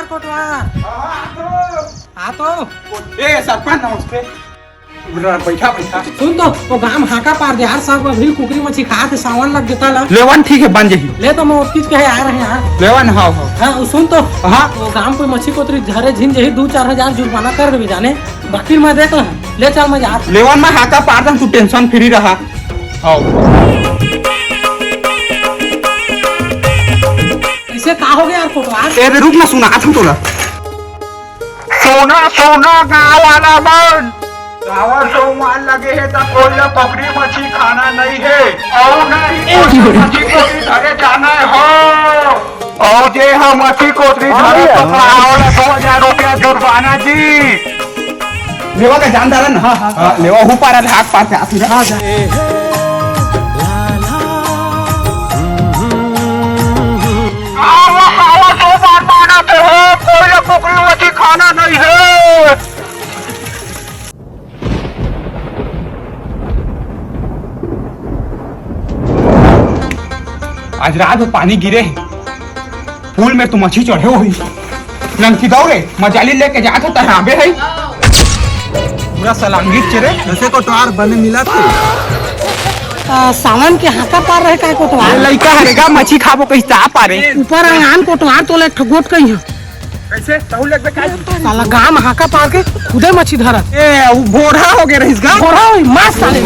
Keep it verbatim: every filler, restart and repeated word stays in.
कोटवार। हाँ, तो। हाँ, तो। ए, सरपंच, नमस्ते। बैठा, बैठा। सुन तो, वो गांव हाका पार दे यार, सब अभी कुकरी मछी खात हे, सावन लग जता ला। लेवन ठीक हे, बन जही। ले तो मैं ओतकीच कहे आ रहे हैं। लेवन, हाँ, हाँ। हाँ, सुन तो। हाँ। वो गांव कोई मछी कोतरी धरे झिन जही, दू चार हजार जुर्माना कर देबे जाने, बाकी मैं देता हूँ। ले चल, मैं जा। लेवन, मैं हाका पार दम, तू tension free रहा। आओ। कैसे का हो गया यार कोटवार? ए, रुक ना, सुना, तुम तोला। सुना, सुना, गाँव वाला मन, सावन सोमवार लगे हे, त कोई ला कुकरी मछी खाना नहीं हे, अउ नहीं कोई ला मछी कोतरी धरे जाना हे हो। अउ जे ह मछी कोतरी धरे, पकड़ाओ ला दो हजार रुपया जुर्माना जी। लेवा का जानदार है ना? हाँ, हाँ, हाँ, लेवा हु पारा ले हाथ पार से आती ना। हाँ, जा। आवा, आवा, दो बार माना तो हो, कोई ला कुकरी मछी खाना नहीं है। आज रात में पानी गिरे हे, पुल में तो मछी चढ़े होही। नंकी दौरे, मजाली लेके जात हो, तहराबे है। पूरा सलांगी चेरे। कैसे कोटवार बने मिला थे? आ, सावन के हाका पार रहे काय कोटवार? लइका हरेगा, मछी खाबो कही ता पारे। ऊपर आंगन कोटवार तोला एक ठो गोठ कही है। कैसे? तहु लगबे काय? साला गांव हाका पार के खुदे मछी धरत। ए, वो भोरा हो गया रहीस गा। भोरा होई, मार साले।